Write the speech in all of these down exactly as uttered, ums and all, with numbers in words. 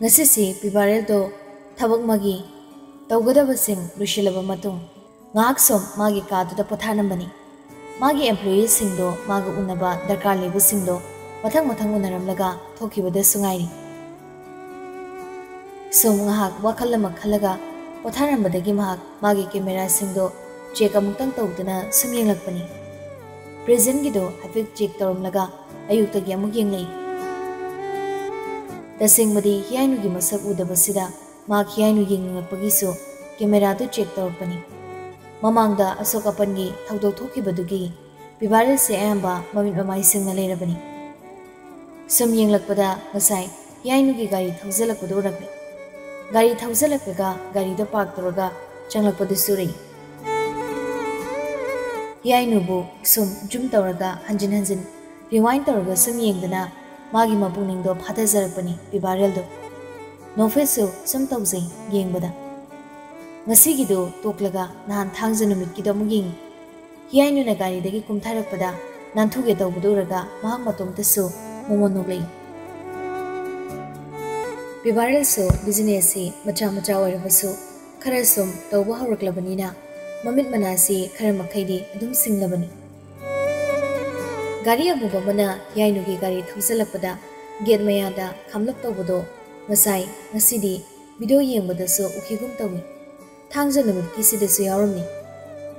ꯉꯁꯤꯁꯤ ꯄꯤꯕꯥꯔꯦꯜꯗꯣ ꯊꯕꯛ ꯑꯃꯒꯤ ꯇꯧꯒꯗꯕꯁꯤꯡ ꯂꯣꯏꯁꯤꯜꯂꯕ ꯃꯇꯨꯡ ꯉꯥꯏꯍꯥꯛ ꯁꯨꯝ ꯃꯥꯒꯤ ꯀꯥꯗꯨꯗ ꯄꯣꯊꯥꯔꯝꯕꯅꯤ꯫ ꯃꯥꯒꯤ employeeꯁꯤꯡꯗꯣ ꯃꯥꯒ ꯎꯅꯕ ꯗꯔꯀꯥꯔ ꯂꯩꯕꯁꯤꯡꯗꯣ ꯃꯊꯪ ꯃꯊꯪ ꯎꯅꯔꯝꯂꯒ ꯊꯣꯛꯈꯤꯕꯗꯁꯨ ꯉꯥꯏꯔꯤ꯫ ꯁꯨꯝ ꯉꯥꯏꯍꯥꯛ ꯋꯥꯈꯜ ꯑꯃ ꯈꯜꯂꯒ ꯄꯣꯊꯥꯔꯝꯕꯗꯒꯤ ꯃꯍꯥꯛ ꯃꯥꯒꯤ cameraꯁꯤꯡꯗꯣ check ꯑꯃꯨꯛꯇꯪ ꯇꯧꯗꯨꯅ ꯁꯨꯝ ꯌꯦꯡꯂꯛꯄꯅꯤ꯫ Presentꯒꯤꯗꯣ ꯍꯥꯏꯐꯦꯠ check ꯇꯧꯔꯝꯂꯒ ꯑꯌꯨꯛꯇꯒꯤ ꯑꯃꯨꯛ ꯌꯦꯡꯂꯛꯏ꯫ ꯇꯁꯦꯡꯕꯗꯤ ꯍꯤꯌꯥꯏꯅꯨꯒꯤ ꯃꯁꯛ ꯎꯗꯕꯁꯤꯗ ꯃꯍꯥꯛ ꯍꯤꯌꯥꯏꯅꯨ ꯌꯦꯡꯅꯤꯡꯂꯛꯄꯒꯤꯁꯨ cameraꯗꯨ check ꯇꯧꯔꯛꯄꯅꯤ꯫ ꯃꯃꯥꯡꯗ ꯑꯁꯣꯛ ꯑꯄꯟꯒꯤ ꯊꯧꯗꯣꯛ ꯊꯣꯛꯈꯤꯕꯗꯨꯒꯤ ꯄꯤꯕꯥꯔꯦꯜꯁꯦ ꯑꯌꯥꯝꯕ ꯃꯃꯤꯠ ꯃꯃꯥꯏ ꯁꯤꯡꯅ ꯂꯩꯔꯕꯅꯤ꯫ ꯁꯨꯝ ꯌꯦꯡꯂꯛꯄꯗ ꯉꯁꯥꯏ ꯍꯤꯌꯥꯏꯅꯨꯒꯤ ꯒꯥꯔꯤ ꯊꯧꯖꯜꯂꯛꯄꯗꯨ ꯎꯔꯛꯂꯦ꯫ ꯒꯥꯔꯤ ꯊꯧꯖꯜꯂꯛꯂꯒ ꯒꯥꯔꯤꯗꯣ park ꯇꯧꯔꯒ ꯆꯪꯂꯛꯄꯗꯨꯁꯨ ꯎꯔꯛꯏ꯫ ꯍꯤꯌꯥꯏꯅꯨꯕꯨ ꯁꯨꯝ zoom ꯇꯧꯔꯒ ꯍꯟꯖꯤꯟ ꯍꯟꯖꯤꯟ rewind ꯇꯧꯔꯒ ꯁꯨꯝ ꯌꯦꯡꯗꯨꯅ ꯃꯥꯒꯤ ꯃꯄꯨꯛꯅꯤꯡꯗꯣ ꯐꯥꯊꯖꯔꯛꯄꯅꯤ ꯄꯤꯕꯥꯔꯦꯜꯗꯣ꯫ ꯅꯣꯐꯦꯠꯁꯨ ꯁꯨꯝ ꯇꯧꯖꯩ ꯌꯦꯡꯕꯗ꯫ ꯉꯁꯤꯒꯤꯗꯣ ꯇꯣꯛꯂꯒ ꯅꯍꯥꯟ ꯊꯥꯡꯖ ꯅꯨꯃꯤꯠꯀꯤꯗꯣ ꯑꯃꯨꯛ ꯌꯦꯡꯉꯤ꯫ ꯍꯤꯌꯥꯏꯅꯨꯅ ꯒꯥꯔꯤꯗꯒꯤ ꯀꯨꯝꯊꯔꯛꯄꯗ ꯅꯥꯟꯊꯨꯒꯦ ꯇꯧꯕꯗꯨ ꯎꯔꯒ ꯃꯍꯥꯛ ꯃꯇꯣꯝꯇꯁꯨ ꯃꯣꯃꯣꯟ ꯅꯣꯛꯂꯛꯏ꯫ ꯄꯤꯕꯥꯔꯦꯜꯁꯨ businessꯁꯤ ꯃꯆꯥ ꯃꯆꯥ ꯑꯣꯏꯔꯕꯁꯨ ꯈꯔ ꯁꯨꯝ ꯇꯧꯕ ꯍꯧꯔꯛꯂꯕꯅꯤꯅ ꯃꯃꯤꯠ ꯃꯅꯥꯁꯤ ꯈꯔ ꯃꯈꯩꯗꯤ ꯑꯗꯨꯝ ꯁꯤꯡꯂꯕꯅꯤ꯫ ꯒꯥꯔꯤ ꯑꯃꯨꯕ ꯑꯃꯅ ꯍꯤꯌꯥꯏꯅꯨꯒꯤ ꯒꯥꯔꯤ ꯊꯧꯖꯜꯂꯛꯄꯗ gate ꯃꯌꯥꯗ ꯈꯥꯝꯂꯞ ꯇꯧꯕꯗꯣ ꯉꯁꯥꯏ ꯉꯁꯤꯗꯤ video ꯌꯦꯡꯕꯗꯁꯨ ꯎꯈꯤꯒꯨꯝ ꯇꯧꯏ꯫ ꯊꯥꯡꯖ ꯅꯨꯃꯤꯠꯀꯤꯁꯤꯗꯁꯨ ꯌꯥꯎꯔꯝꯃꯤ꯫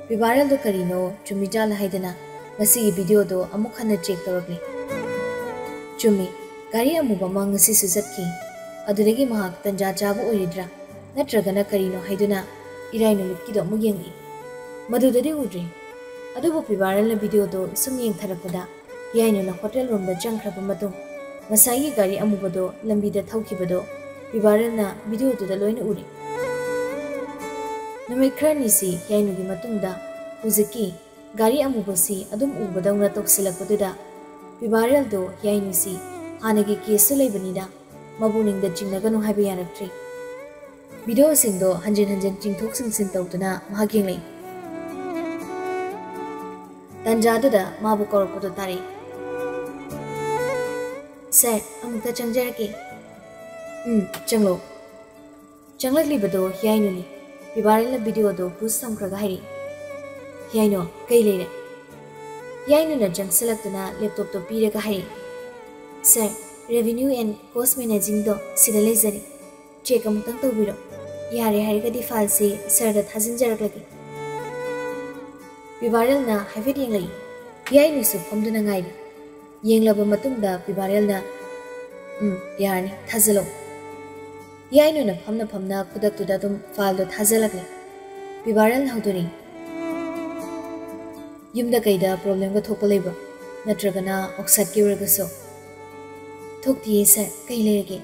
ꯄꯤꯕꯥꯔꯦꯜꯗꯣ ꯀꯔꯤꯅꯣ ꯆꯨꯝꯃꯤꯖꯥꯠꯂ ꯍꯥꯏꯗꯅ ꯉꯁꯤꯒꯤ videoꯗꯣ ꯑꯃꯨꯛ ꯍꯟꯅ check ꯇꯧꯔꯛꯂꯤ꯫ ꯆꯨꯝꯃꯤ, ꯒꯥꯔꯤ ꯑꯃꯨꯕ ꯑꯃ ꯉꯁꯤꯁꯨ ꯆꯠꯈꯤ꯫ ꯑꯗꯨꯗꯒꯤ ꯃꯍꯥꯛ ꯇꯟꯖꯥ ꯆꯥꯕ ꯑꯣꯏꯔꯤꯗ꯭ꯔꯥ ꯅꯠꯇ꯭ꯔꯒꯅ ꯀꯔꯤꯅꯣ ꯍꯥꯏꯗꯨꯅ ꯏꯔꯥꯏ ꯅꯨꯃꯤꯠꯀꯤꯗꯣ ꯑꯃꯨꯛ ꯌꯦꯡꯂꯛꯏ꯫ ꯃꯗꯨꯗꯗꯤ ꯎꯗ꯭ꯔꯤ꯫ ꯑꯗꯨꯕꯨ ꯄꯤꯕꯥꯔꯦꯜꯅ videoꯗꯣ ꯁꯨꯝ ꯌꯦꯡꯊꯔꯛꯄꯗ ꯍꯤꯌꯥꯏꯅꯨꯅ hotel roomꯗ ꯆꯪꯈ꯭ꯔꯕ ꯃꯇꯨꯡ ꯉꯁꯥꯏꯒꯤ ꯒꯥꯔꯤ ꯑꯃꯨꯕꯗꯣ ꯂꯝꯕꯤꯗ ꯊꯧꯈꯤꯕꯗꯣ ꯄꯤꯕꯥꯔꯦꯜꯅ videoꯗꯨꯗ ꯂꯣꯏꯅ ꯎꯔꯦ꯫ ꯅꯨꯃꯤꯠ ꯈꯔꯅꯤꯁꯤ ꯍꯤꯌꯥꯏꯅꯨꯒꯤ ꯃꯇꯨꯡꯗ ꯍꯧꯖꯤꯛꯀꯤ ꯒꯥꯔꯤ ꯑꯃꯨꯕꯁꯤ ꯑꯗꯨꯝ ꯎꯕꯗꯧꯅ ꯇꯧꯁꯤꯜꯂꯛꯄꯗꯨꯗ ꯄꯤꯕꯥꯔꯦꯜꯗꯣ ꯍꯤꯌꯥꯏꯅꯨꯁꯤ ꯍꯥꯟꯅꯒꯤ caseꯁꯨ ꯂꯩꯕꯅꯤꯅ ꯃꯄꯨꯛꯅꯤꯡꯗ ꯆꯤꯡꯅꯒꯅꯨ ꯍꯥꯏꯕ ꯌꯥꯔꯛꯇ꯭ꯔꯦ꯫ Videoꯁꯤꯡꯗꯣ ꯍꯟꯖꯤꯟ ꯍꯟꯖꯤꯟ ꯆꯤꯡꯊꯣꯛ ꯆꯤꯡꯁꯤꯟ ꯇꯧꯗꯨꯅ ꯃꯍꯥꯛ ꯌꯦꯡꯂꯛꯏ꯫ ꯇꯟꯖꯥꯗꯨꯗ ꯃꯥꯕꯨ ꯀꯧꯔꯛꯄꯗꯣ ꯇꯥꯔꯛꯏ꯫ "Sir, ꯑꯃꯨꯛꯇ ꯆꯪꯖꯔꯛꯀꯦ꯫" ꯎꯝ, ꯆꯪꯂꯛꯑꯣ꯫ ꯆꯪꯂꯛꯂꯤꯕꯗꯣ ꯍꯤꯌꯥꯏꯅꯨꯅꯤ꯫ ꯄꯤꯕꯥꯔꯦꯜꯅ ꯚꯤꯗꯤꯑꯣꯗꯣ ꯄꯨꯁ ꯊꯝꯈ꯭ꯔꯒ ꯍꯥꯏꯔꯛꯏ, "ꯍꯤꯌꯥꯏꯅꯨ, ꯀꯩ ꯂꯩꯔꯦ?" ꯍꯤꯌꯥꯏꯅꯨꯅ ꯆꯪꯁꯤꯜꯂꯛꯇꯨꯅ ꯂꯦꯞꯇꯣꯞꯇꯣ ꯄꯤꯔꯒ ꯍꯥꯏꯔꯛꯏ, "ꯁꯥꯔ, ꯔꯦꯚꯤꯅ꯭ꯌꯨ ꯑꯦꯟ ꯀꯣꯁ ꯃꯦꯅꯦꯖꯤꯡꯗꯣ ꯁꯤꯗ ꯂꯩꯖꯔꯦ꯫ ꯆꯦꯛ ꯑꯃꯨꯛꯇꯪ ꯇꯧꯕꯤꯔꯣ꯫ ꯌꯥꯔꯦ ꯍꯥꯏꯔꯒꯗꯤ ꯐꯥꯏꯜꯁꯤ ꯁꯥꯔꯗ ꯊꯥꯖꯤꯟꯖꯔꯛꯂꯒꯦ꯫" ꯄꯤꯕꯥꯔꯦꯜꯅ ꯍꯥꯏꯐꯦꯠ ꯌꯦꯡꯂꯛꯏ꯫ ꯍꯤꯌꯥꯏꯅꯨꯁꯨ ꯐꯝꯗꯨꯅ ꯉꯥꯏꯔꯤ꯫ ꯌꯦꯡꯂꯕ ꯃꯇꯨꯡꯗ ꯄꯤꯕꯥꯔꯦꯜꯅ, "ꯎꯝ, ꯌꯥꯔꯅꯤ, ꯊꯥꯖꯤꯜꯂꯛꯑꯣ꯫" ꯍꯤꯌꯥꯏꯅꯨꯅ ꯐꯝꯅ ꯐꯝꯅ ꯈꯨꯗꯛꯇꯨꯗ ꯑꯗꯨꯝ ꯐꯥꯏꯜꯗꯣ ꯊꯥꯖꯤꯜꯂꯛꯂꯦ꯫ ꯄꯤꯕꯥꯔꯦꯜꯅ ꯍꯧꯗꯣꯔꯛꯏ, "ꯌꯨꯝꯗ ꯀꯩꯗ ꯄ꯭ꯔꯣꯕ꯭ꯂꯦꯝꯒ ꯊꯣꯛꯄ ꯂꯩꯕ꯭ꯔꯣ? ꯅꯠꯇ꯭ꯔꯒꯅ ꯑꯣꯛꯁꯥꯏꯠꯀꯤ ꯑꯣꯏꯔꯒꯁꯨ?" "ꯊꯣꯛꯇꯤꯌꯦ ꯁꯥꯔ, ꯀꯩ ꯂꯩꯔꯒꯦ?"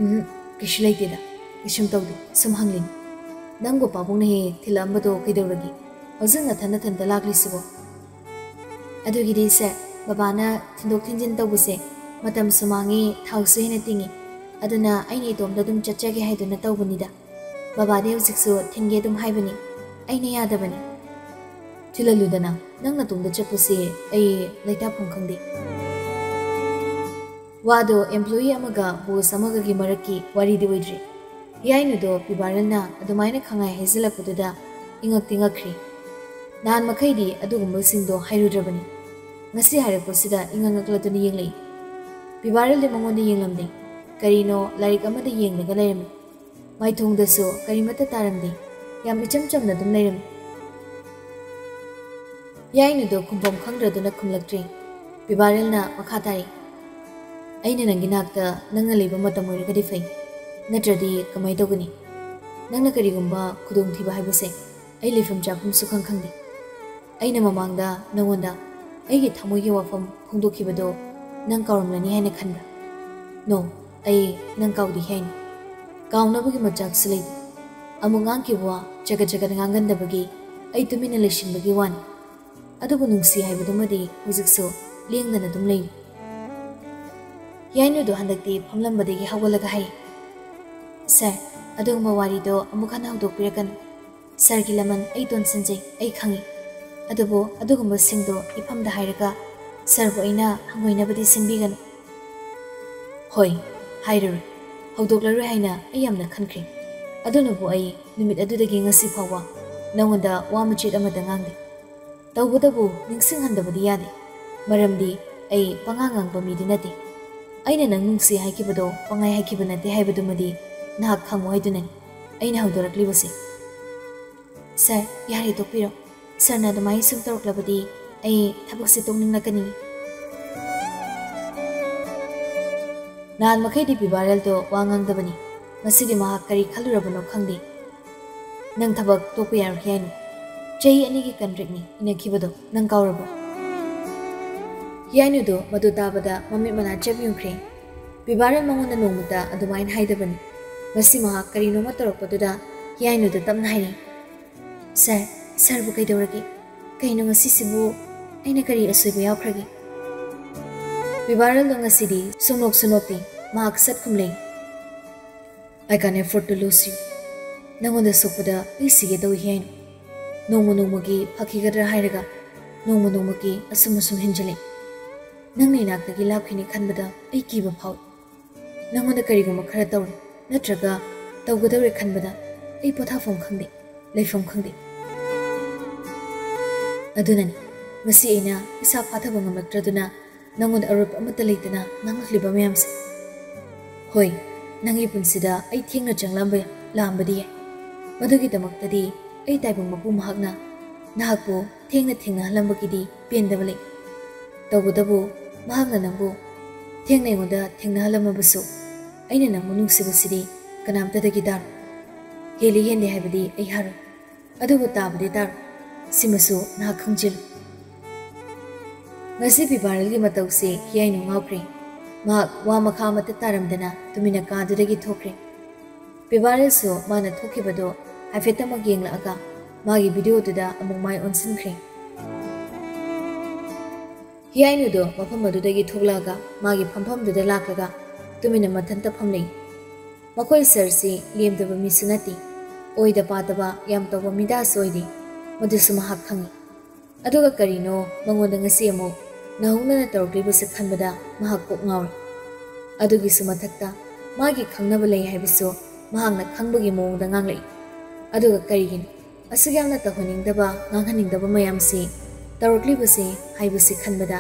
"ꯎꯝ, ꯀꯩꯁꯨ ꯂꯩꯇꯦꯗ, ꯀꯩꯁꯨꯝ ꯇꯧꯗꯦ, ꯁꯨꯝ ꯍꯪꯂꯤꯅꯤ꯫ ꯅꯪꯕꯨ ꯄꯥꯕꯨꯡꯅ ꯍꯦꯛ ꯍꯦꯛ ꯊꯤꯜꯂꯛꯑꯝꯕꯗꯣ ꯀꯩꯗꯧꯔꯒꯦ? ꯍꯧꯖꯤꯛ ꯅꯊꯟ ꯅꯊꯟꯇ ꯂꯥꯛꯂꯤꯁꯤꯕꯣ?" "ꯑꯗꯨꯒꯤꯗꯤ ꯁꯥꯔ, ꯕꯕꯥꯅ ꯊꯤꯟꯗꯣꯛ ꯊꯤꯟꯖꯤꯟ ꯇꯧꯕꯁꯦ ꯃꯇꯝꯁꯨ ꯃꯥꯡꯉꯤ, ꯊꯥꯎꯁꯨ ꯍꯦꯟꯅ ꯇꯤꯡꯉꯤ꯫ ꯑꯗꯨꯅ ꯑꯩꯅ ꯏꯇꯣꯝꯇ ꯑꯗꯨꯝ ꯆꯠꯆꯒꯦ ꯍꯥꯏꯗꯨꯅ ꯇꯧꯕꯅꯤꯗ꯫ ꯕꯕꯥꯗꯤ ꯍꯧꯖꯤꯛꯁꯨ ꯊꯤꯟꯒꯦ ꯑꯗꯨꯝ ꯍꯥꯏꯕꯅꯤ, ꯑꯩꯅ ꯌꯥꯗꯕꯅꯤ꯫" "ꯊꯤꯜꯍꯜꯂꯨꯗꯅ, ꯅꯪ ꯅꯇꯣꯝꯇ ꯆꯠꯄꯁꯦ ꯑꯩ ꯂꯩꯇꯥꯐꯝ ꯈꯪꯗꯦ꯫" ꯋꯥꯗꯣ ꯑꯦꯝꯄ꯭ꯂꯣꯌꯤ ꯑꯃꯒ ꯕꯣꯁ ꯑꯃꯒꯒꯤ ꯃꯔꯛꯀꯤ ꯋꯥꯔꯤꯗꯤ ꯑꯣꯏꯗ꯭ꯔꯤ꯫ ꯍꯤꯌꯥꯏꯅꯨꯗꯣ ꯄꯤꯕꯥꯔꯦꯜꯅ ꯑꯗꯨꯃꯥꯏꯅ ꯈꯪꯍꯥꯏ ꯍꯥꯏꯖꯤꯜꯂꯛꯄꯗꯨꯗ ꯏꯉꯛꯇꯤ ꯉꯛꯈ꯭ꯔꯤ꯫ ꯅꯍꯥꯟ ꯃꯈꯩꯗꯤ ꯑꯗꯨꯒꯨꯝꯕꯁꯤꯡꯗꯣ ꯍꯥꯏꯔꯨꯗ꯭ꯔꯕꯅꯤ꯫ ꯉꯁꯤ ꯍꯥꯏꯔꯛꯄꯁꯤꯗ ꯏꯉꯛ ꯉꯛꯂꯗꯨꯅ ꯌꯦꯡꯂꯛꯏ꯫ ꯄꯤꯕꯥꯔꯦꯜꯗꯤ ꯃꯉꯣꯟꯗ ꯌꯦꯡꯂꯝꯗꯦ꯫ ꯀꯔꯤꯅꯣ ꯂꯥꯏꯔꯤꯛ ꯑꯃꯗ ꯌꯦꯡꯂꯒ ꯂꯩꯔꯝꯃꯤ꯫ ꯃꯥꯏꯊꯣꯡꯗꯁꯨ ꯀꯔꯤꯃꯠꯇ ꯇꯥꯔꯝꯗꯦ꯫ ꯌꯥꯝ ꯏꯆꯝ ꯆꯝꯅ ꯑꯗꯨꯝ ꯂꯩꯔꯝꯃꯤ꯫ ꯍꯤꯌꯥꯏꯅꯨꯗꯣ ꯈꯨꯝꯐꯝ ꯈꯪꯗ꯭ꯔꯗꯨꯅ ꯈꯨꯝꯂꯛꯇ꯭ꯔꯦ꯫ ꯄꯤꯕꯥꯔꯦꯜꯅ ꯃꯈꯥ ꯇꯥꯔꯛꯏ, "ꯑꯩꯅ ꯅꯪꯒꯤ ꯅꯥꯛꯇ ꯅꯪꯅ ꯂꯩꯕ ꯃꯇꯝ ꯑꯣꯏꯔꯒꯗꯤ ꯐꯩ, ꯅꯠꯇ꯭ꯔꯗꯤ ꯀꯃꯥꯏ ꯇꯧꯒꯅꯤ? ꯅꯪꯅ ꯀꯔꯤꯒꯨꯝꯕ ꯈꯨꯗꯣꯡꯊꯤꯕ ꯍꯥꯏꯕꯁꯦ ꯑꯩ ꯂꯩꯐꯝ ꯆꯥꯐꯝꯁꯨ ꯈꯪ ꯈꯪꯗꯦ꯫ ꯑꯩꯅ ꯃꯃꯥꯡꯗ ꯅꯉꯣꯟꯗ ꯑꯩꯒꯤ ꯊꯃꯣꯏꯒꯤ ꯋꯥꯐꯝ ꯐꯣꯡꯗꯣꯛꯈꯤꯕꯗꯣ ꯅꯪ ꯀꯥꯎꯔꯝꯂꯅꯤ ꯍꯥꯏꯅ ꯈꯟꯕ꯭ꯔꯥ? ꯅꯣ, ꯑꯩ ꯅꯪ ꯀꯥꯎꯗꯦ ꯍꯥꯏꯅꯤ꯫ ꯀꯥꯎꯅꯕꯒꯤ ꯃꯆꯥꯛꯁꯨ ꯂꯩꯇꯦ꯫ ꯑꯃꯨꯛ ꯉꯥꯡꯈꯤꯕ ꯋꯥ ꯆꯒꯠ ꯆꯒꯠ ꯉꯥꯡꯒꯟꯗꯕꯒꯤ ꯑꯩ ꯇꯨꯃꯤꯟꯅ ꯂꯩꯁꯤꯟꯕꯒꯤ ꯋꯥꯅꯤ꯫ ꯑꯗꯨꯕꯨ ꯅꯨꯡꯁꯤ ꯍꯥꯏꯕꯗꯨꯃꯗꯤ ꯍꯧꯖꯤꯛꯁꯨ ꯂꯦꯡꯗꯅ ꯑꯗꯨꯝ ꯂꯩꯔꯤ꯫" ꯍꯤꯌꯥꯏꯅꯨꯗꯣ ꯍꯟꯗꯛꯇꯤ ꯐꯝꯂꯝꯕꯗꯒꯤ ꯍꯧꯒꯠꯂꯒ ꯍꯥꯏ, "ꯁꯥꯔ, ꯑꯗꯨꯒꯨꯝꯕ ꯋꯥꯔꯤꯗꯣ ꯑꯃꯨꯛ ꯍꯟꯅ ꯍꯧꯗꯣꯛꯄꯤꯔꯛꯀꯅꯨ꯫ ꯁꯥꯔꯒꯤ ꯂꯃꯟ ꯑꯩ ꯇꯣꯟꯁꯤꯟꯖꯩ, ꯑꯩ ꯈꯪꯏ꯫ ꯑꯗꯨꯕꯨ ꯑꯗꯨꯒꯨꯝꯕꯁꯤꯡꯗꯣ ꯏꯐꯝꯗ ꯍꯥꯏꯔꯒ ꯁꯥꯔꯕꯨ ꯑꯩꯅ ꯍꯪꯒꯣꯏꯅꯕꯗꯤ ꯁꯤꯟꯕꯤꯒꯅꯨ꯫" "ꯍꯣꯏ, ꯍꯥꯏꯔꯔꯣꯏ꯫ ꯍꯧꯗꯣꯛꯂꯔꯣꯏ ꯍꯥꯏꯅ ꯑꯩ ꯌꯥꯝꯅ ꯈꯟꯈ꯭ꯔꯦ꯫ ꯑꯗꯨꯅꯕꯨ ꯑꯩ ꯅꯨꯃꯤꯠ ꯑꯗꯨꯗꯒꯤ ꯉꯁꯤ ꯐꯥꯎꯕ ꯅꯉꯣꯟꯗ ꯋꯥ ꯃꯆꯦꯠ ꯑꯃꯠꯇ ꯉꯥꯡꯗꯦ꯫ ꯇꯧꯕꯇꯕꯨ ꯅꯤꯡꯁꯤꯡꯍꯟꯗꯕꯗꯤ ꯌꯥꯗꯦ, ꯃꯔꯝꯗꯤ ꯑꯩ ꯄꯉꯥꯡ ꯉꯥꯡꯕ ꯃꯤꯗꯤ ꯅꯠꯇꯦ꯫ ꯑꯩꯅ ꯅꯪ ꯅꯨꯡꯁꯤ ꯍꯥꯏꯈꯤꯕꯗꯣ ꯄꯪꯍꯥꯏ ꯍꯥꯏꯈꯤꯕ ꯅꯠꯇꯦ ꯍꯥꯏꯕꯗꯨꯃꯗꯤ ꯅꯍꯥꯛ ꯈꯪꯉꯨ ꯍꯥꯏꯗꯨꯅꯅꯤ ꯑꯩꯅ ꯍꯧꯗꯣꯔꯛꯂꯤꯕꯁꯦ꯫ ꯁꯥꯔ, ꯌꯥꯔꯦ, ꯇꯣꯛꯄꯤꯔꯣ꯫ ꯁꯥꯔꯅ ꯑꯗꯨꯃꯥꯏꯅ ꯁꯨꯝ ꯇꯧꯔꯛꯂꯕꯗꯤ ꯑꯩ ꯊꯕꯛꯁꯦ ꯇꯣꯛꯅꯤꯡꯂꯛꯀꯅꯤ꯫ ꯅꯍꯥꯟ ꯃꯈꯩꯗꯤ ꯕꯤꯕꯥꯔꯦꯜꯗꯣ ꯋꯥ ꯉꯥꯡꯗꯕꯅꯤ꯫ ꯉꯁꯤꯗꯤ ꯃꯍꯥꯛ ꯀꯔꯤ ꯈꯜꯂꯨꯔꯕꯅꯣ ꯈꯪꯗꯦ꯫ ꯅꯪ ꯊꯕꯛ ꯇꯣꯛꯄ ꯌꯥꯔꯣꯏ ꯍꯥꯏꯅꯤ꯫ ꯆꯍꯤ ꯑꯅꯤꯒꯤ ꯀꯟꯇ꯭ꯔꯦꯛꯅꯤ ꯏꯅꯈꯤꯕꯗꯣ, ꯅꯪ ꯀꯥꯎꯔꯕꯣ? ꯍꯤꯌꯥꯏꯅꯨꯗꯣ ꯃꯗꯨ ꯇꯥꯕꯗ ꯃꯃꯤꯠ ꯃꯅꯥ ꯆꯦꯞ ꯌꯨꯡꯈ꯭ꯔꯦ꯫ ꯕꯤꯕꯥꯔꯦꯜ ꯃꯉꯣꯟꯗ ꯅꯣꯡꯃꯇ ꯑꯗꯨꯃꯥꯏꯅ ꯍꯥꯏꯗꯕꯅꯤ꯫ ꯉꯁꯤ ꯃꯍꯥꯛ ꯀꯔꯤꯅꯣꯃ ꯇꯧꯔꯛꯄꯗꯨꯗ ꯍꯤꯌꯥꯏꯅꯨꯗ ꯇꯞꯅ ꯍꯥꯏꯔꯤ, "ꯁꯥꯔ, ꯁꯥꯔꯕꯨ ꯀꯩꯗꯧꯔꯒꯦ? ꯀꯩꯅꯣ ꯉꯁꯤꯁꯤꯕꯨ? ꯑꯩꯅ ꯀꯔꯤ ꯑꯁꯣꯏꯕ ꯌꯥꯎꯈ꯭ꯔꯒꯦ?" ꯕꯤꯕꯥꯔꯦꯜꯗꯣ ꯉꯁꯤꯗꯤ ꯁꯨꯡꯅꯣꯛꯁꯨ ꯅꯣꯛꯇꯦ꯫ ꯃꯍꯥꯛ ꯁꯠ ꯈꯨꯝꯂꯩ, "I can't afford to lose you." ꯅꯉꯣꯟꯗ ꯁꯣꯛꯄꯗ ꯑꯩ ꯁꯤꯒꯦ ꯇꯧꯏ ꯍꯤꯌꯥꯏꯅꯨ꯫ ꯅꯣꯡꯃ ꯅꯣꯡꯃꯒꯤ ꯐꯈꯤꯒꯗ꯭ꯔꯥ ꯍꯥꯏꯔꯒ ꯅꯣꯡꯃ ꯅꯣꯡꯃꯒꯤ ꯑꯁꯨꯝ ꯑꯁꯨꯝ ꯍꯦꯟꯖꯤꯜꯂꯛꯏ꯫ ꯅꯪꯅ ꯏꯅꯥꯛꯇꯒꯤ ꯂꯥꯞꯈꯤꯅꯤ ꯈꯟꯕꯗ ꯑꯩ ꯀꯤꯕ ꯐꯥꯎꯏ꯫ ꯅꯉꯣꯟꯗ ꯀꯔꯤꯒꯨꯝꯕ ꯈꯔ ꯇꯧꯔꯦ ꯅꯠꯇ꯭ꯔꯒ ꯇꯧꯒꯗꯧꯔꯦ ꯈꯟꯕꯗ ꯑꯩ ꯄꯣꯊꯥꯐꯝ ꯈꯪꯗꯦ, ꯂꯩꯐꯝ ꯈꯪꯗꯦ꯫ ꯑꯗꯨꯅꯅꯤ ꯉꯁꯤ ꯑꯩꯅ ꯏꯁꯥ ꯐꯥꯊꯕ ꯉꯝꯂꯛꯇ꯭ꯔꯗꯨꯅ ꯅꯉꯣꯟꯗ ꯑꯔꯣꯠꯄ ꯑꯃꯠꯇ ꯂꯩꯇꯅ ꯉꯥꯡꯂꯛꯂꯤꯕ ꯃꯌꯥꯝꯁꯦ꯫ ꯍꯣꯏ, ꯅꯪꯒꯤ ꯄꯨꯟꯁꯤꯗ ꯑꯩ ꯊꯦꯡꯅ ꯆꯪꯂꯝꯕ ꯂꯥꯛꯑꯝꯕꯗꯤ ꯌꯥꯏ꯫ ꯃꯗꯨꯒꯤꯗꯃꯛꯇꯗꯤ ꯑꯩ ꯇꯥꯏꯕꯪ ꯃꯄꯨ ꯃꯍꯥꯛꯅ ꯅꯍꯥꯛꯄꯨ ꯊꯦꯡꯅ ꯊꯦꯡꯅꯍꯜꯂꯝꯕꯒꯤꯗꯤ ꯄꯦꯟꯗꯕ ꯂꯩ꯫ ꯇꯧꯕꯇꯕꯨ ꯃꯍꯥꯛꯅ ꯅꯪꯕꯨ ꯊꯦꯡꯅ ꯑꯩꯉꯣꯟꯗ ꯊꯦꯡꯅꯍꯜꯂꯝꯃꯕꯁꯨ ꯑꯩꯅ ꯅꯪꯕꯨ ꯅꯨꯡꯁꯤꯕꯁꯤꯗꯤ ꯀꯅꯥꯝꯇꯗꯒꯤ ꯇꯥꯔꯣꯏ꯫ ꯍꯦꯜꯂꯤ ꯍꯦꯟꯗꯦ ꯍꯥꯏꯕꯗꯤ ꯑꯩ ꯍꯥꯏꯔꯣꯏ꯫ ꯑꯗꯨꯕꯨ ꯇꯥꯕꯗꯤ ꯇꯥꯔꯣꯏ꯫ ꯁꯤꯃꯁꯨ ꯅꯍꯥꯛ ꯈꯪꯖꯤꯜꯂꯨ꯫ ꯉꯁꯤ ꯕꯤꯕꯥꯔꯦꯜꯒꯤ ꯃꯇꯧꯁꯦ ꯍꯤꯌꯥꯏꯅꯨ ꯉꯥꯎꯈ꯭ꯔꯦ꯫ ꯃꯍꯥꯛ ꯋꯥ ꯃꯈꯥ ꯑꯃꯠꯇ ꯇꯥꯔꯝꯗꯅ ꯇꯨꯃꯤꯟꯅ ꯀꯥꯗꯨꯗꯒꯤ ꯊꯣꯛꯈ꯭ꯔꯦ꯫ ꯕꯤꯕꯥꯔꯦꯜꯁꯨ ꯃꯥꯅ ꯊꯣꯛꯈꯤꯕꯗꯣ ꯍꯥꯏꯐꯦꯠꯇꯃꯛ ꯌꯦꯡꯂꯛꯑꯒ ꯃꯥꯒꯤ ꯚꯤꯗꯤꯑꯣꯗꯨꯗ ꯑꯃꯨꯛ ꯃꯥꯏ ꯑꯣꯟꯁꯤꯟꯈ꯭ꯔꯦ꯫ ꯍꯤꯌꯥꯏꯅꯨꯗꯣ ꯃꯐꯝ ꯑꯗꯨꯗꯒꯤ ꯊꯣꯛꯂꯛꯑꯒ ꯃꯥꯒꯤ ꯐꯝꯐꯝꯗꯨꯗ ꯂꯥꯛꯂꯒ ꯇꯨꯃꯤꯟꯅ ꯃꯊꯟꯇ ꯐꯝꯂꯩ꯫ ꯃꯈꯣꯏ ꯁꯥꯔꯁꯤ ꯂꯦꯝꯗꯕ ꯃꯤꯁꯨ ꯅꯠꯇꯦ, ꯑꯣꯏꯗ ꯄꯥꯗꯕ ꯌꯥꯝ ꯇꯧꯕ ꯃꯤꯗꯥꯁꯨ ꯑꯣꯏꯗꯦ, ꯃꯗꯨꯁꯨ ꯃꯍꯥꯛ ꯈꯪꯏ꯫ ꯑꯗꯨꯒ ꯀꯔꯤꯅꯣ ꯃꯉꯣꯟꯗ ꯉꯁꯤ ꯑꯃꯨꯛ ꯅꯧꯍꯧꯅꯅ ꯇꯧꯔꯛꯂꯤꯕꯁꯦ ꯈꯟꯕꯗ ꯃꯍꯥꯛ ꯀꯣꯛ ꯉꯥꯎꯔꯦ꯫ ꯑꯗꯨꯒꯤꯁꯨ ꯃꯊꯛꯇ ꯃꯥꯒꯤ ꯈꯪꯅꯕ ꯂꯩ ꯍꯥꯏꯕꯁꯨ ꯃꯍꯥꯛꯅ ꯈꯪꯕꯒꯤ ꯃꯑꯣꯡꯗ ꯉꯥꯡꯂꯛꯏ꯫ ꯑꯗꯨꯒ ꯀꯔꯤꯒꯤꯅꯣ ꯑꯁꯨꯛ ꯌꯥꯝꯅ ꯇꯧꯍꯟꯅꯤꯡꯗꯕ, ꯉꯥꯡꯍꯟꯅꯤꯡꯗꯕ ꯃꯌꯥꯝꯁꯤ ꯇꯧꯔꯛꯂꯤꯕꯁꯦ ꯍꯥꯏꯕꯁꯤ ꯈꯟꯕꯗ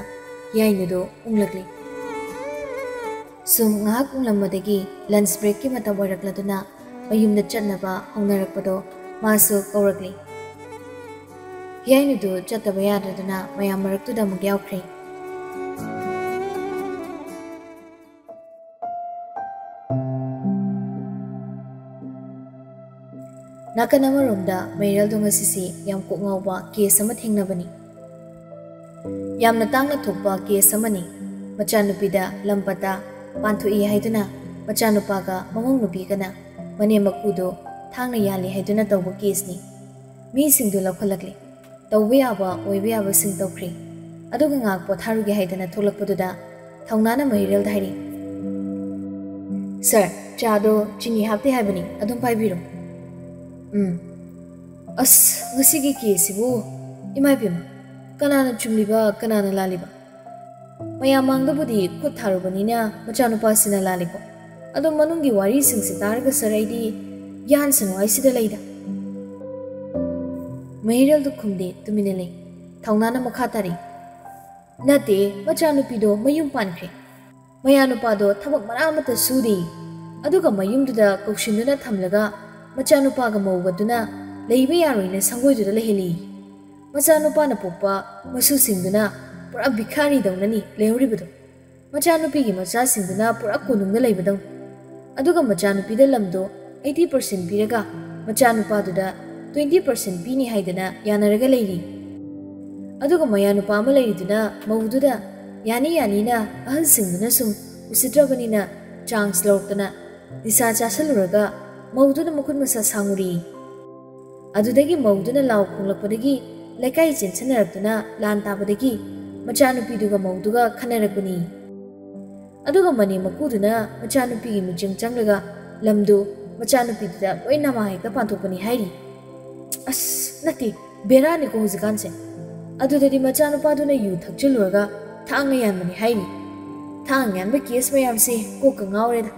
ꯍꯤꯌꯥꯏꯅꯨꯗꯨ ꯎꯪꯂꯛꯂꯤ꯫ ꯁꯨꯝ ꯉꯥꯏꯍꯥꯛ ꯎꯪꯂꯝꯕꯗꯒꯤ lunch breakꯀꯤ ꯃꯇꯝ ꯑꯣꯏꯔꯛꯂꯗꯨꯅ ꯃꯌꯨꯝꯗ ꯆꯠꯅꯕ ꯍꯧꯅꯔꯛꯄꯗꯣ ꯃꯥꯁꯨ ꯀꯧꯔꯛꯂꯤ꯫ ꯍꯤꯌꯥꯏꯅꯨꯗꯨ ꯆꯠꯇꯕ ꯌꯥꯗꯗꯨꯅ ꯃꯌꯥꯝ ꯃꯔꯛꯇꯨꯗ ꯑꯃꯨꯛ ꯌꯥꯎꯈ꯭ꯔꯦ꯫ ꯅꯥꯀꯟ ꯑꯃꯔꯣꯝꯗ ꯃꯩꯔꯦꯜꯗꯣ ꯉꯁꯤꯁꯤ ꯌꯥꯝ ꯀꯣꯛ ꯉꯥꯎꯕ case ꯑꯃ ꯊꯦꯡꯅꯕꯅꯤ꯫ ꯌꯥꯝꯅ ꯇꯥꯡꯅ ꯊꯣꯛꯄ case ꯑꯃꯅꯤ꯫ ꯃꯆꯥꯅꯨꯄꯤꯗ ꯂꯝ ꯄꯇꯥ ꯄꯥꯟꯊꯣꯛꯏ ꯍꯥꯏꯗꯨꯅ ꯃꯆꯥꯅꯨꯄꯥꯒ ꯃꯃꯧ ꯅꯨꯄꯤꯒꯅ ꯃꯅꯦꯝ ꯃꯀꯨꯗꯣ ꯊꯥꯡꯅ ꯌꯥꯜꯂꯤ ꯍꯥꯏꯗꯨꯅ ꯇꯧꯕ caseꯅꯤ꯫ ꯃꯤꯁꯤꯡꯗꯨ ꯂꯧꯈꯠꯂꯛꯂꯤ꯫ ꯇꯧꯕ ꯌꯥꯕ, ꯑꯣꯏꯕ ꯌꯥꯕꯁꯤꯡ ꯇꯧꯈ꯭ꯔꯦ꯫ ꯑꯗꯨꯒ ꯉꯥꯏꯍꯥꯛ ꯄꯣꯊꯥꯔꯨꯒꯦ ꯍꯥꯏꯗꯅ ꯊꯣꯛꯂꯛꯄꯗꯨꯗ ꯊꯧꯅꯥꯅ ꯃꯍꯤꯔꯦꯜꯗ ꯍꯥꯏꯔꯤ, "ꯁꯥꯔ, ꯆꯥꯗꯣ ꯆꯤꯅꯤ ꯍꯥꯞꯇꯦ ꯍꯥꯏꯕꯅꯤ, ꯑꯗꯨꯝ ꯄꯥꯏꯕꯤꯔꯣ꯫" "ꯎꯝ꯫ ꯑꯁ, ꯉꯁꯤꯒꯤ caseꯁꯤꯕꯨ, ꯏꯃꯥ ꯏꯕꯦꯝꯃ, ꯀꯅꯥꯅ ꯆꯨꯝꯂꯤꯕ, ꯀꯅꯥꯅ ꯂꯥꯜꯂꯤꯕ? ꯃꯌꯥꯝ ꯃꯥꯡꯗꯕꯨꯗꯤ ꯈꯨꯠ ꯊꯥꯔꯨꯕꯅꯤꯅ ꯃꯆꯥꯅꯨꯄꯥꯁꯤꯅ ꯂꯥꯜꯂꯤꯀꯣ꯫ ꯑꯗꯣ ꯃꯅꯨꯡꯒꯤ ꯋꯥꯔꯤꯁꯤꯡꯁꯦ ꯇꯥꯔꯒ ꯁꯥꯔ ꯑꯩꯗꯤ ꯌꯥꯟꯁꯅꯨ ꯍꯥꯏꯁꯤꯗ ꯂꯩꯗ꯫" ꯃꯍꯤꯔꯦꯜꯗꯨ ꯈꯨꯝꯗꯦ, ꯇꯨꯃꯤꯟꯅ ꯂꯩ꯫ ꯊꯧꯅꯥꯅ ꯃꯈꯥ ꯇꯥꯔꯤ, "ꯅꯠꯇꯦ, ꯃꯆꯥꯅꯨꯄꯤꯗꯣ ꯃꯌꯨꯝ ꯄꯥꯟꯈ꯭ꯔꯦ꯫ ꯃꯌꯥꯅꯨꯄꯥꯗꯣ ꯊꯕꯛ ꯃꯔꯥ ꯑꯃꯠꯇ ꯁꯨꯗꯦ꯫ ꯑꯗꯨꯒ ꯃꯌꯨꯝꯗꯨꯗ ꯀꯧꯁꯤꯟꯗꯨꯅ ꯊꯝꯂꯒ ꯃꯆꯥꯅꯨꯄꯥꯒ ꯃꯧꯒꯗꯨꯅ ꯂꯩꯕ ꯌꯥꯔꯣꯏꯅ ꯁꯪꯒꯣꯏꯗꯨꯗ ꯂꯩꯍꯜꯂꯤ꯫ ꯃꯆꯥꯅꯨꯄꯥꯅ ꯄꯣꯛꯄ ꯃꯁꯨꯁꯤꯡꯗꯨꯅ ꯄꯨꯔꯥ ꯚꯤꯈꯥꯔꯤꯗꯧꯅꯅꯤ ꯂꯩꯍꯧꯔꯤꯕꯗꯣ꯫ ꯃꯆꯥꯅꯨꯄꯤꯒꯤ ꯃꯆꯥꯁꯤꯡꯗꯨꯅ ꯄꯨꯔꯥ ꯀꯣꯅꯨꯡꯗ ꯂꯩꯕꯗꯧꯅꯤ꯫ ꯑꯗꯨꯒ ꯃꯆꯥꯅꯨꯄꯤꯗ ꯂꯝꯗꯣ eighty percent ꯄꯤꯔꯒ ꯃꯆꯥꯅꯨꯄꯥꯗꯨꯗ twenty percent ꯄꯤꯅꯤ ꯍꯥꯏꯗꯅ ꯌꯥꯅꯔꯒ ꯂꯩꯔꯤ꯫ ꯑꯗꯨꯒ ꯃꯌꯥꯅꯨꯄꯥ ꯑꯃ ꯂꯩꯔꯤꯗꯨꯅ ꯃꯧꯗꯨꯗ ꯌꯥꯅꯤ ꯌꯥꯅꯤꯅ ꯑꯍꯜꯁꯤꯡꯗꯨꯅ ꯁꯨꯝ ꯎꯁꯤꯠꯇ꯭ꯔꯕꯅꯤꯅ chance ꯂꯧꯔꯛꯇꯅ ꯅꯤꯁꯥ ꯆꯥꯁꯤꯜꯂꯨꯔꯒ ꯃꯧꯗꯨꯅ ꯃꯈꯨꯠ ꯃꯁꯥ ꯁꯥꯡꯉꯨꯔꯤ꯫ ꯑꯗꯨꯗꯒꯤ ꯃꯧꯗꯨꯅ ꯂꯥꯎ ꯈꯣꯡꯂꯛꯄꯗꯒꯤ ꯂꯩꯀꯥꯏ ꯆꯦꯟꯁꯤꯟꯅꯔꯛꯇꯨꯅ ꯂꯥꯟ ꯇꯥꯕꯗꯒꯤ ꯃꯆꯥꯅꯨꯄꯤꯗꯨꯒ ꯃꯧꯗꯨꯒ ꯈꯟꯅꯔꯛꯄꯅꯤ꯫ ꯑꯗꯨꯒ ꯃꯅꯦꯝ ꯃꯀꯨꯗꯨꯅ ꯃꯆꯥꯅꯨꯄꯤꯒꯤ ꯃꯤꯆꯪ ꯆꯪꯂꯒ ꯂꯝꯗꯨ ꯃꯆꯥꯅꯨꯄꯤꯗꯨꯗ ꯂꯣꯏ ꯅꯃꯥ ꯍꯦꯛꯇ ꯄꯥꯟꯊꯣꯛꯄꯅꯤ ꯍꯥꯏꯔꯤ꯫" "ꯑꯁ, ꯅꯠꯇꯦ, ꯕꯦꯔꯥꯅꯤꯀꯣ ꯍꯧꯖꯤꯛꯀꯥꯟꯁꯦ꯫" "ꯑꯗꯨꯗꯗꯤ ꯃꯆꯥꯅꯨꯄꯥꯗꯨꯅ ꯌꯨ ꯊꯛꯆꯤꯜꯂꯨꯔꯒ ꯊꯥꯡꯅ ꯌꯥꯟꯕꯅꯤ ꯍꯥꯏꯔꯤ꯫" "ꯊꯥꯡ ꯌꯥꯟꯕ case ꯃꯌꯥꯝꯁꯦ ꯀꯣꯛꯀ ꯉꯥꯎꯔꯦꯗ꯫"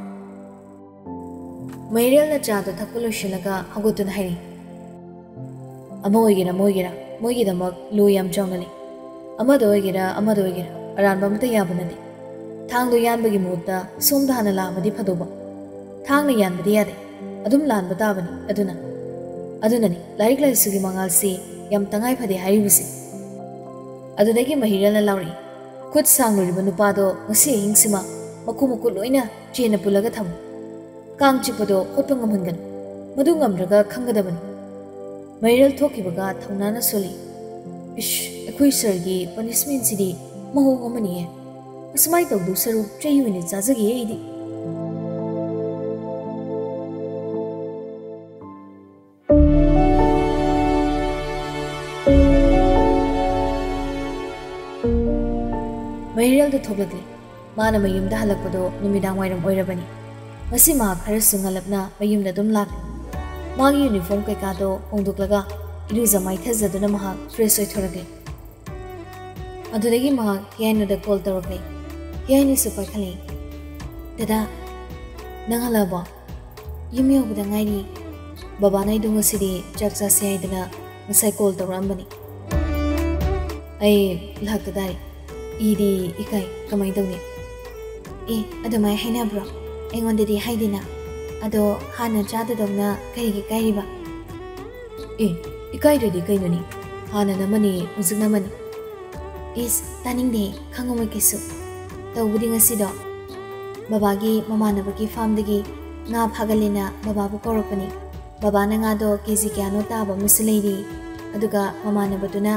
ꯃꯩꯔꯦꯜꯅ ꯆꯥꯗꯣ ꯊꯛꯄ ꯂꯣꯏꯁꯤꯜꯂꯒ ꯍꯧꯒꯠꯇꯨꯅ ꯍꯥꯏꯔꯤ, "ꯑꯃ ꯑꯣꯏꯒꯦꯔꯥ ꯑꯃ ꯑꯣꯏꯒꯦꯔꯥ, ꯃꯣꯏꯒꯤꯗꯃꯛ ꯂꯣ ꯌꯥꯝ ꯆꯥꯎꯅ ꯂꯩ꯫ ꯑꯃꯗ ꯑꯣꯏꯒꯦꯔꯥ ꯑꯃꯗ ꯑꯣꯏꯒꯦꯔꯥ, ꯑꯔꯥꯟꯕ ꯑꯃꯠꯇ ꯌꯥꯕ ꯅꯠꯇꯦ꯫ ꯊꯥꯡꯗꯣ ꯌꯥꯟꯕꯒꯤ ꯃꯍꯨꯠꯇ ꯁꯣꯝꯗ ꯍꯥꯟꯅ ꯂꯥꯛꯑꯕꯗꯤ ꯐꯗꯧꯕ꯫ ꯊꯥꯡꯅ ꯌꯥꯟꯕꯗꯤ ꯌꯥꯗꯦ, ꯑꯗꯨꯝ ꯂꯥꯟꯕ ꯇꯥꯕꯅꯤ꯫ ꯑꯗꯨꯅ, ꯑꯗꯨꯅꯅꯤ ꯂꯥꯏꯔꯤꯛ ꯂꯥꯏꯁꯨꯒꯤ ꯃꯉꯥꯜꯁꯤ ꯌꯥꯝ ꯇꯉꯥꯏ ꯐꯗꯦ ꯍꯥꯏꯔꯤꯕꯁꯦ꯫" ꯑꯗꯨꯗꯒꯤ ꯃꯍꯤꯔꯦꯜꯅ ꯂꯥꯎꯔꯛꯏ, "ꯈꯨꯠ ꯁꯥꯡꯂꯨꯔꯤꯕ ꯅꯨꯄꯥꯗꯣ ꯉꯁꯤ ꯑꯍꯤꯡꯁꯤꯃ ꯃꯈꯨ ꯃꯈꯨꯠ ꯂꯣꯏꯅ ꯆꯦꯟꯅ ꯄꯨꯜꯂꯒ ꯊꯝꯃꯨ꯫ ꯀꯥꯡ ꯆꯤꯛꯄꯗꯣ ꯈꯣꯠꯄ ꯉꯝꯍꯟꯒꯅꯨ꯫ ꯃꯗꯨ ꯉꯝꯗ꯭ꯔꯒ ꯈꯪꯒꯗꯕꯅꯤ꯫" ꯃꯩꯔꯦꯜ ꯊꯣꯛꯈꯤꯕꯒ ꯊꯧꯅꯥꯅ ꯁꯣꯜꯂꯤ꯫ "ꯏꯁ, ꯑꯩꯈꯣꯏ ꯁꯔꯒꯤ ꯄꯅꯤꯁꯃꯦꯟꯁꯤꯗꯤ ꯃꯑꯣꯡ ꯑꯃꯅꯤꯌꯦ꯫ ꯑꯁꯨꯃꯥꯏ ꯇꯧꯗꯧ ꯁꯔꯨꯛ ꯆꯩ ꯑꯣꯏꯅ ꯆꯥꯖꯒꯦ ꯑꯩꯗꯤ꯫" ꯃꯩꯔꯦꯜꯗꯨ ꯊꯣꯛꯂꯛꯂꯦ꯫ ꯃꯥꯅ ꯃꯌꯨꯝꯗ ꯍꯜꯂꯛꯄꯗꯣ ꯅꯨꯃꯤꯗꯥꯡ ꯋꯥꯏꯔꯝ ꯑꯣꯏꯔꯕꯅꯤ꯫ ꯉꯁꯤ ꯃꯍꯥꯛ ꯈꯔꯁꯨ ꯉꯜꯂꯞꯅ ꯃꯌꯨꯝꯗ ꯑꯗꯨꯝ ꯂꯥꯛꯂꯦ꯫ ꯃꯥꯒꯤ ꯌꯨꯅꯤꯐꯣꯔꯝ ꯀꯩꯀꯥꯗꯣ ꯍꯣꯡꯗꯣꯛꯂꯒ ꯏꯔꯨꯖ ꯃꯥꯏꯊꯖꯗꯨꯅ ꯃꯍꯥꯛ ꯐ꯭ꯔꯦꯁ ꯑꯣꯏꯊꯣꯔꯛꯂꯦ꯫ ꯑꯗꯨꯗꯒꯤ ꯃꯍꯥꯛ ꯍꯤꯌꯥꯏꯅꯨꯗ ꯀꯣꯜ ꯇꯧꯔꯛꯂꯦ꯫ ꯍꯤꯌꯥꯏꯅꯨꯁꯨ ꯄꯥꯏꯈꯠꯂꯦ꯫ "ꯗꯗꯥ, ꯅꯪ ꯍꯜꯂꯛꯑꯕꯣ?" "ꯌꯨꯝ ꯌꯧꯕꯗ ꯉꯥꯏꯔꯤ꯫ ꯕꯕꯥꯅ ꯑꯩꯗꯣ ꯉꯁꯤꯗꯤ ꯆꯥꯛ ꯆꯥꯁꯦ ꯍꯥꯏꯗꯅ ꯉꯁꯥꯏ ꯀꯣꯜ ꯇꯧꯔꯛꯑꯝꯕꯅꯤ꯫ ꯑꯩ ꯂꯥꯛꯇ ꯇꯥꯔꯦ꯫ ꯏꯗꯤ ꯏꯀꯥꯏ, ꯀꯃꯥꯏꯅ ꯇꯧꯅꯤ?" "ꯑꯦ, ꯑꯗꯨꯃꯥꯏꯅ ꯍꯥꯏꯅꯕ꯭ꯔꯣ? ꯑꯩꯉꯣꯟꯗꯗꯤ ꯍꯥꯏꯗꯦꯅ꯫ ꯑꯗꯣ ꯍꯥꯟꯅ ꯆꯥꯗꯗꯧꯅ ꯀꯔꯤꯒꯤ ꯏꯀꯥꯏꯔꯤꯕ?" "ꯑꯦ, ꯏꯀꯥꯏꯗ꯭ꯔꯗꯤ ꯀꯩꯅꯣꯅꯤ? ꯍꯥꯟꯅ ꯅꯃꯅꯤ, ꯍꯧꯖꯤꯛ ꯅꯃꯅꯤ꯫" "ꯏꯁ, ꯇꯥꯅꯤꯡꯗꯦ, ꯈꯪꯉꯝꯃꯣꯏ ꯀꯩꯁꯨ꯫ ꯇꯧꯕꯗꯤ ꯉꯁꯤꯗꯣ ꯕꯕꯥꯒꯤ ꯃꯃꯥꯟꯅꯕꯒꯤ ꯐꯥꯝꯗꯒꯤ ꯉꯥ ꯐꯥꯒꯜꯂꯦꯅ ꯕꯕꯥꯕꯨ ꯀꯧꯔꯛꯄꯅꯤ꯫ ꯕꯕꯥꯅ ꯉꯥꯗꯣ ꯀꯦ ꯖꯤ ꯀꯌꯥꯅꯣ ꯇꯥꯕ ꯑꯃꯁꯨ ꯂꯩꯔꯤ, ꯑꯗꯨꯒ ꯃꯃꯥꯟꯅꯕꯗꯨꯅ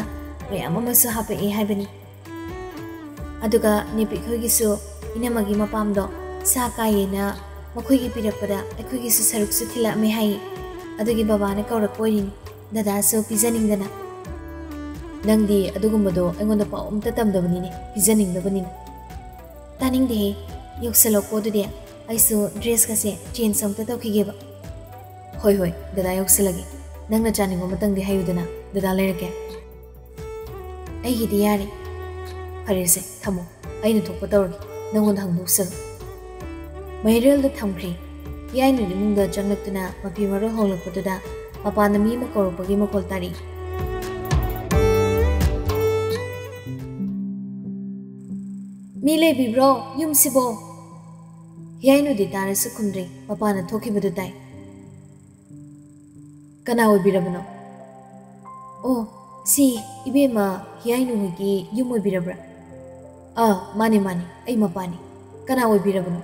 ꯃꯌꯥꯝ ꯑꯃꯁꯨ ꯍꯥꯄꯛꯑꯦ ꯍꯥꯏꯕꯅꯤ꯫ ꯑꯗꯨꯒ ꯅꯦꯄꯤꯛ ꯍꯣꯏꯒꯤꯁꯨ ꯏꯅꯝꯃꯒꯤ ꯃꯄꯥꯝꯗꯣ ꯁꯥ ꯀꯥꯏꯌꯦꯅ ꯃꯈꯣꯏꯒꯤ ꯄꯤꯔꯛꯄꯗ ꯑꯩꯈꯣꯏꯒꯤꯁꯨ ꯁꯔꯨꯛꯁꯨ ꯊꯤꯜꯂꯛꯑꯝꯃꯦ ꯍꯥꯏꯌꯦ꯫ ꯑꯗꯨꯒꯤ ꯕꯕꯥꯅ ꯀꯧꯔꯛꯄ ꯑꯣꯏꯔꯤꯅꯤ, ꯗꯗꯥꯁꯨ ꯄꯤꯖꯅꯤꯡꯗꯅ꯫" "ꯅꯪꯗꯤ ꯑꯗꯨꯒꯨꯝꯕꯗꯣ ꯑꯩꯉꯣꯟꯗ ꯄꯥꯎ ꯑꯝꯇ ꯇꯝꯗꯕꯅꯤꯅꯦ, ꯄꯤꯖꯅꯤꯡꯗꯕꯅꯤꯅ꯫" "ꯇꯥꯅꯤꯡꯗꯦꯍꯦ, ꯌꯧꯁꯜꯂꯛꯀꯣ ꯑꯗꯨꯗꯤ꯫ ꯑꯩꯁꯨ ꯗ꯭ꯔꯦꯁꯀꯁꯦ ꯆꯦꯟꯖ ꯑꯝꯇ ꯇꯧꯈꯤꯒꯦꯕ꯫" "ꯍꯣꯏ, ꯍꯣꯏ, ꯗꯗꯥ ꯌꯧꯁꯜꯂꯒꯦ꯫ ꯅꯪꯅ ꯆꯥꯅꯤꯡꯕ ꯑꯃꯇꯪꯗꯤ ꯍꯥꯏꯌꯨꯗꯅ, ꯗꯗꯥ ꯂꯩꯔꯛꯀꯦ꯫" "ꯑꯩꯒꯤꯗꯤ ꯌꯥꯔꯦ꯫" "ꯐꯔꯦꯁꯦ, ꯊꯝꯃꯣ꯫ ꯑꯩꯅ ꯊꯣꯛꯄ ꯇꯧꯔꯒꯦ꯫ ꯅꯪꯉꯣꯟꯗ ꯍꯪꯗꯣꯛꯆꯔꯣ꯫" ꯃꯩꯔꯦꯜꯗ ꯊꯝꯈ꯭ꯔꯦ꯫ ꯍꯤꯌꯥꯏꯅꯨ ꯏꯃꯨꯡꯗ ꯆꯪꯂꯛꯇꯨꯅ ꯃꯐꯤ ꯃꯔꯣꯜ ꯍꯣꯡꯂꯛꯄꯗꯨꯗ ꯃꯄꯥꯟꯗ ꯃꯤ ꯑꯃ ꯀꯧꯔꯛꯄꯒꯤ ꯃꯈꯣꯜ ꯇꯥꯔꯛꯏ꯫ "ꯃꯤ ꯂꯩꯕꯤꯕ꯭ꯔꯣ ꯌꯨꯝꯁꯤꯕꯣ?" ꯍꯤꯌꯥꯏꯅꯨꯗꯤ ꯇꯥꯔꯁꯨ ꯈꯨꯝꯗ꯭ꯔꯦ, ꯃꯄꯥꯟꯗ ꯊꯣꯛꯈꯤꯕꯗꯨ ꯇꯥꯏ꯫ "ꯀꯅꯥ ꯑꯣꯏꯕꯤꯔꯕꯅꯣ?" "ꯑꯣ, ꯁꯤ ꯏꯕꯦꯝꯃ ꯍꯤꯌꯥꯏꯅꯨ ꯍꯣꯏꯒꯤ ꯌꯨꯝ ꯑꯣꯏꯕꯤꯔꯕ꯭ꯔꯥ?" "ꯑꯥ, ꯃꯥꯅꯦ, ꯃꯥꯅꯦ, ꯑꯩ ꯃꯄꯥꯅꯤ꯫ ꯀꯅꯥ ꯑꯣꯏꯕꯤꯔꯕꯅꯣ?"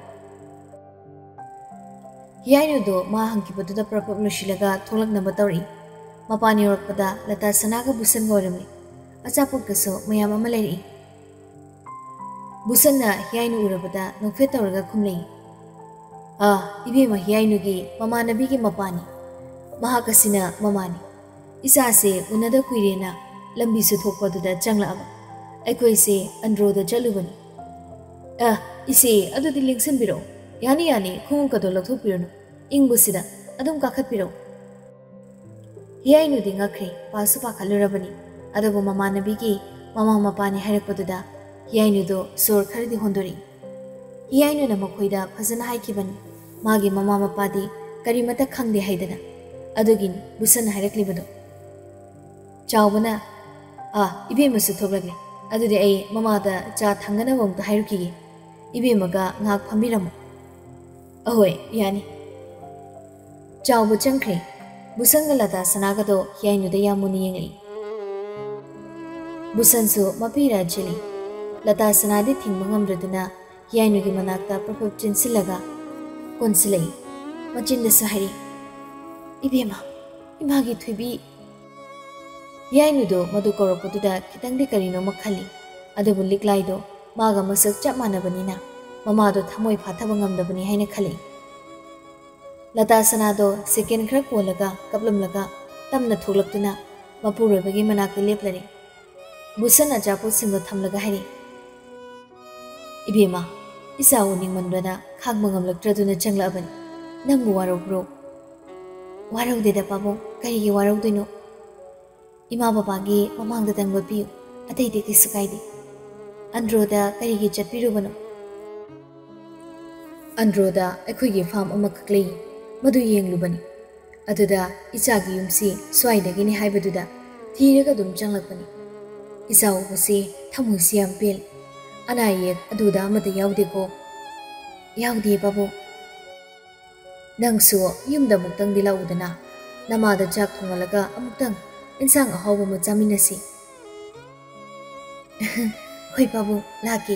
ꯍꯤꯌꯥꯏꯅꯨꯗꯣ ꯃꯥ ꯍꯪꯈꯤꯕꯗꯨꯗ ꯄ꯭ꯔꯞ ꯄ꯭ꯔꯞ ꯂꯣꯏꯁꯤꯜꯂꯒ ꯊꯣꯛꯂꯛꯅꯕ ꯇꯧꯔꯛꯏ꯫ ꯃꯄꯥꯟ ꯌꯧꯔꯛꯄꯗ ꯂꯇꯥ ꯁꯅꯥꯒ ꯕꯨꯁꯟꯒ ꯑꯣꯏꯔꯝꯃꯤ꯫ ꯑꯆꯥꯄꯣꯠꯀꯁꯨ ꯃꯌꯥꯝ ꯑꯃ ꯂꯩꯔꯛꯏ꯫ ꯕꯨꯁꯟꯅ ꯍꯤꯌꯥꯏꯅꯨ ꯎꯔꯕꯗ ꯅꯣꯛꯐꯦꯠ ꯇꯧꯔꯒ ꯈꯨꯝꯂꯛꯏ꯫ "ꯑꯥ, ꯏꯕꯦꯝꯃ ꯍꯤꯌꯥꯏꯅꯨꯒꯤ ꯃꯃꯥꯟꯅꯕꯤꯒꯤ ꯃꯄꯥꯅꯤ꯫ ꯃꯍꯥꯛ ꯑꯁꯤꯅ ꯃꯃꯥꯅꯤ꯫ ꯏꯆꯥꯁꯦ ꯎꯅꯗ ꯀꯨꯏꯔꯦꯅ ꯂꯝꯕꯤꯁꯨ ꯊꯣꯛꯄꯗꯨꯗ ꯆꯪꯂꯛꯑꯕ꯫ ꯑꯩꯈꯣꯏꯁꯦ ꯑꯟꯗ꯭ꯔꯣꯗ ꯆꯠꯂꯨꯕꯅꯤ꯫" "ꯑ, ꯏꯆꯦ, ꯑꯗꯨꯗꯤ ꯂꯦꯡꯁꯟꯕꯤꯔꯛꯑꯣ꯫ ꯌꯥꯅꯤ, ꯌꯥꯅꯤ, ꯈꯣꯡꯎꯞꯀꯗꯣ ꯂꯧꯊꯣꯛꯄꯤꯔꯨꯅꯨ꯫ ꯏꯪꯕꯁꯤꯗ ꯑꯗꯨꯝ ꯀꯥꯈꯠꯄꯤꯔꯛꯑꯣ꯫" ꯍꯤꯌꯥꯏꯅꯨꯗꯤ ꯉꯛꯈ꯭ꯔꯦ, ꯄꯥꯁꯨ ꯄꯥꯈꯠꯂꯨꯔꯕꯅꯤ꯫ ꯑꯗꯨꯕꯨ ꯃꯃꯥꯟꯅꯕꯤꯒꯤ ꯃꯃꯥ ꯃꯄꯥꯅꯤ ꯍꯥꯏꯔꯛꯄꯗꯨꯗ ꯍꯤꯌꯥꯏꯅꯨꯗꯣ ꯁꯣꯔ ꯈꯔꯗꯤ ꯍꯣꯟꯗꯣꯔꯛꯏ꯫ ꯍꯤꯌꯥꯏꯅꯨꯅ ꯃꯈꯣꯏꯗ ꯐꯖꯅ ꯍꯥꯏꯈꯤꯕꯅꯤ, ꯃꯥꯒꯤ ꯃꯃꯥ ꯃꯄꯥꯗꯤ ꯀꯔꯤꯃꯠꯇ ꯈꯪꯗꯦ ꯍꯥꯏꯗꯅ꯫ ꯑꯗꯨꯒꯤꯅꯤ ꯕꯨꯁꯟꯅ ꯍꯥꯏꯔꯛꯂꯤꯕꯗꯣ꯫ ꯆꯥꯎꯕꯅ, "ꯑꯥ, ꯏꯕꯦꯝꯃꯁꯨ ꯊꯣꯛꯂꯛꯂꯦ꯫ ꯑꯗꯨꯗꯤ ꯑꯩ ꯃꯃꯥꯗ ꯆꯥ ꯊꯥꯡꯒꯅꯕ ꯑꯃꯨꯛꯇ ꯍꯥꯏꯔꯨꯈꯤꯒꯦ꯫ ꯏꯕꯦꯝꯃꯒ ꯉꯥꯏꯍꯥꯛ ꯐꯝꯕꯤꯔꯝꯃꯣ꯫" "ꯑꯍꯣꯏ, ꯌꯥꯅꯤ꯫" ꯆꯥꯎꯕ ꯆꯪꯈ꯭ꯔꯦ꯫ ꯕꯨꯁꯟꯒ ꯂꯇꯥ ꯁꯅꯥꯒꯗꯣ ꯍꯤꯌꯥꯏꯅꯨꯗ ꯌꯥꯝ ꯃꯨꯟꯅ ꯌꯦꯡꯂꯛꯏ꯫ ꯕꯨꯁꯟꯁꯨ ꯃꯄꯤꯔ ꯆꯦꯜꯂꯤ꯫ ꯂꯇꯥ ꯁꯅꯥꯗꯤ ꯊꯤꯡꯕ ꯉꯝꯗ꯭ꯔꯗꯨꯅ ꯍꯤꯌꯥꯏꯅꯨꯒꯤ ꯃꯅꯥꯛꯇ ꯄ꯭ꯔꯞ ꯄ꯭ꯔꯞ ꯆꯦꯟꯁꯤꯜꯂꯒ ꯀꯣꯟꯁꯤꯜꯂꯛꯏ꯫ ꯃꯆꯤꯟꯗꯁꯨ ꯍꯥꯏꯔꯤ, "ꯏꯕꯦꯝꯃ, ꯏꯃꯥꯒꯤ ꯊꯣꯏꯕꯤ꯫" ꯍꯤꯌꯥꯏꯅꯨꯗꯣ ꯃꯗꯨ ꯀꯧꯔꯛꯄꯗꯨꯗ ꯈꯤꯇꯪꯗꯤ ꯀꯔꯤꯅꯣꯃ ꯈꯜꯂꯤ, ꯑꯗꯨꯕꯨ ꯂꯤꯛꯂꯥꯏꯗꯣ ꯃꯥꯒ ꯃꯁꯛ ꯆꯞ ꯃꯥꯟꯅꯕꯅꯤꯅ ꯃꯃꯥꯗꯣ ꯊꯃꯣꯏ ꯐꯥꯊꯕ ꯉꯝꯗꯕꯅꯤ ꯍꯥꯏꯅ ꯈꯜꯂꯤ꯫ ꯂꯇꯥ ꯁꯅꯥꯗꯣ ꯁꯦꯀꯦꯟ ꯈꯔ ꯀꯣꯜꯂꯒ ꯀꯞꯂꯝꯂꯒ ꯇꯞꯅ ꯊꯣꯛꯂꯛꯇꯨꯅ ꯃꯄꯨꯔꯣꯏꯕꯒꯤ ꯃꯅꯥꯛꯇ ꯂꯦꯞꯂꯔꯦ꯫ ꯕꯨꯁꯟ ꯑꯆꯥꯄꯣꯠꯁꯤꯡꯗꯣ ꯊꯝꯂꯒ ꯍꯥꯏꯔꯤ, "ꯏꯕꯦꯝꯃ, ꯏꯆꯥ ꯎꯅꯤꯡꯃꯟꯕꯅ ꯈꯥꯡꯕ ꯉꯝꯂꯛꯇ꯭ꯔꯗꯨꯅ ꯆꯪꯂꯛꯑꯕꯅꯤ꯫ ꯅꯪꯕꯨ ꯋꯥꯔꯧꯕ꯭ꯔꯣ?" "ꯋꯥꯔꯧꯗꯦꯗ ꯄꯥꯕꯨꯡ, ꯀꯔꯤꯒꯤ ꯋꯥꯔꯧꯗꯣꯏꯅꯣ? ꯏꯃꯥ ꯕꯕꯥꯒꯤ ꯃꯃꯥꯡꯗꯇꯪ ꯂꯣꯠꯄꯤꯌꯨ, ꯑꯇꯩꯗꯤ ꯀꯩꯁꯨ ꯀꯥꯏꯗꯦ꯫ ꯑꯟꯗ꯭ꯔꯣꯗ ꯀꯔꯤꯒꯤ ꯆꯠꯄꯤꯔꯨꯕꯅꯣ?" ꯑꯟꯗ꯭ꯔꯣꯗ ꯑꯩꯈꯣꯏꯒꯤ ꯐꯥꯝ ꯑꯃꯈꯛ ꯂꯩ, ꯃꯗꯨ ꯌꯦꯡꯂꯨꯕꯅꯤ꯫ ꯑꯗꯨꯗ ꯏꯆꯥꯒꯤ ꯌꯨꯝꯁꯤ ꯁ꯭ꯋꯥꯏꯗꯒꯤꯅꯤ ꯍꯥꯏꯕꯗꯨꯗ ꯊꯤꯔꯒ ꯑꯗꯨꯝ ꯆꯪꯂꯛꯄꯅꯤ꯫ ꯏꯆꯥ ꯎꯕꯁꯤ ꯊꯃꯣꯏꯁꯤ ꯌꯥꯝ ꯄꯦꯜꯂꯤ꯫ ꯑꯅꯥ ꯑꯌꯦꯛ ꯑꯗꯨꯗ ꯑꯃꯠꯇ ꯌꯥꯎꯗꯦꯀꯣ? ꯌꯥꯎꯗꯦ ꯄꯥꯕꯨꯡ꯫ ꯅꯪꯁꯨ ꯌꯨꯝꯗ ꯑꯃꯨꯛꯇꯪꯗꯤ ꯂꯥꯛꯎꯗꯅ, ꯅꯃꯥꯗ ꯆꯥꯛ ꯊꯣꯡꯍꯜꯂꯒ ꯑꯃꯨꯛꯇꯪ ꯏꯟꯁꯥꯡ ꯑꯍꯥꯎꯕ ꯑꯃ ꯆꯥꯃꯤꯟꯅꯁꯤ꯫ ꯍꯣꯏ ꯄꯥꯕꯨꯡ, ꯂꯥꯛꯀꯦ꯫